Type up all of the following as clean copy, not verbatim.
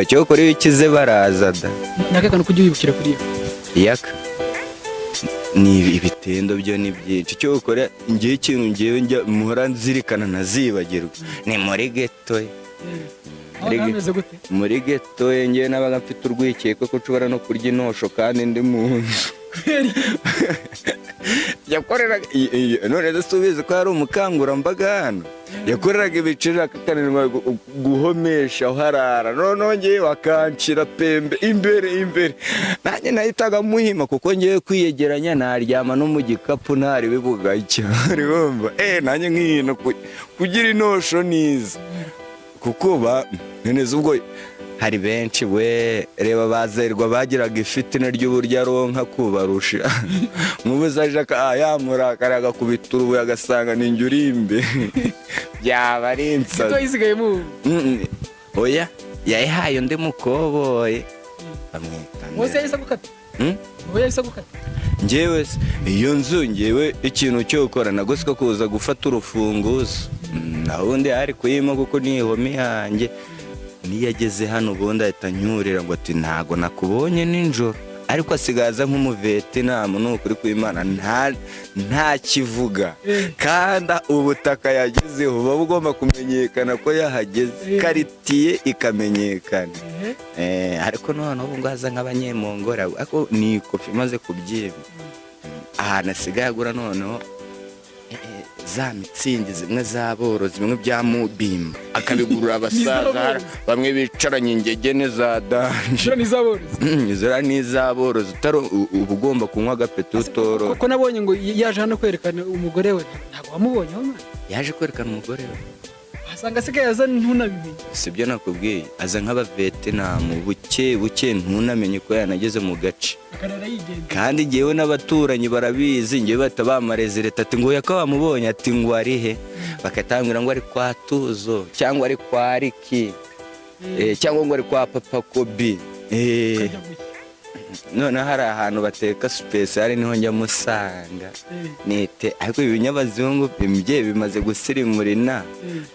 Cyokora iyo ukize baraza da. Ni kantu kujya wibukira kuri yo? Yaka ni ibitendo byo ni byinshi. Icyo ukora, ngewe ikintu ngewe njya muhora nzirikana ntazibagirwa ni muri ghetto ye. Aho hameze gute? Muri ghetto ye ngewe nabaga mfite urwikekwe ko nshobora no kurya inosho kandi ndi mu nzu. Yakoreraga none se ubizi ko yari umukangurambaga hano, yakoreraga ibiceri akananirwa guhomesha aho arara, noneho ngewe bakancira pembe imbere imbere, nanjye nahitaga muhima kuko ngewe kwiyegeranya naryama no mu gikapu ntari bugacya, urumva, nanjye nkihina kugira inosho niza kuko ba none se ubwo hari benshi we, reba bazerwa bagiraga ifitina ry'uburyo aronka kubarusha. Nk'ubu aje yamurakara agakubita urubuye agasanga ni njye uri imbere, byaba ari insazi. Wayisigayemo ubu? Oya, yayihaye undi mukoboye bamwita Wose yahise agukata? Hmm? Wowe yahise agukata? Njyewe se iyo nzu, njyewe ikintu cyo gukora nagoswe kuza gufata urufunguzo. Naho ubundi hari kuyima kuko ni ihome yanjye. Niyo ageze hano ubundi ahita anyurira ngo ati: "Ntago nakubonye nijoro," ariko asigaye aza nk'umuvetinamu. Ni ukuri kw'Imana nta kivuga. Kandi ubutaka yagezeho buba bugomba kumenyekana ko yahageze, quartier ikamenyekana. Ariko noneho ubu ngubu aza nk'abanyemongora, ariko ni ikofi imaze kubyimba ahantu asigaye agura noneho za Mützig zimwe z'aborozi, bimwe bya mubimba, akabigurira abasaza. N'iz'aborozi. Bamwe bicaranye ingegene za danger. Ziriya ni iz'aborozi. Ziriya ni iz'aborozi, utari uba ugomba kunywa agapeti utorora. Ko nabonye ngo yaje hano kwerekana umugore we, ntabwo wamubonye aho mwana? Yaje kwerekana umugore we? Wasanga asigaye aza ntunabimenye. Si byo nakubwiye, aza nk'abavetinamu buke buke, ntunamenye ko yanageze mu gace. Akarara yigendera. Kandi ngewe n'abaturanyi barabizi, ngewe bahita bamareze leta ati ngo yaka wamubonye, ati ngo ari he, bakatambwira ngo ari kwa Tuzo cyangwa ari kwa Riki, cyangwa ngo ari kwa Papa Kobi. Ukajya gushya. Noneho hari ahantu bateka spécial, niho njya musanga. Nite ariko ibi binyabazungu imbye bimaze gusirimura ina.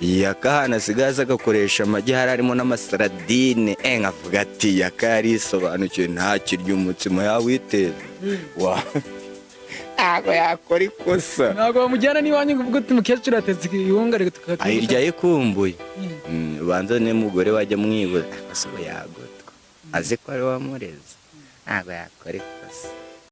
Yaka ahantu asigaye aza agakoresha amagi, hari harimo n'amasaradine, nkavuga ati yaka yarisobanukiwe, ntakirya umutsima yawiteza wa ntabwo yakora ikosa. Ntabwo bamujyana n'iwanyu ngo uvuge uti umukecuru atetse iwunga reka tukaba. Ayirya ayikumbuye. Ubanza n'umugore wajya mwibuza ese ubu yagotwa azi ko ari wamureze, ntabwo yakora ikosa.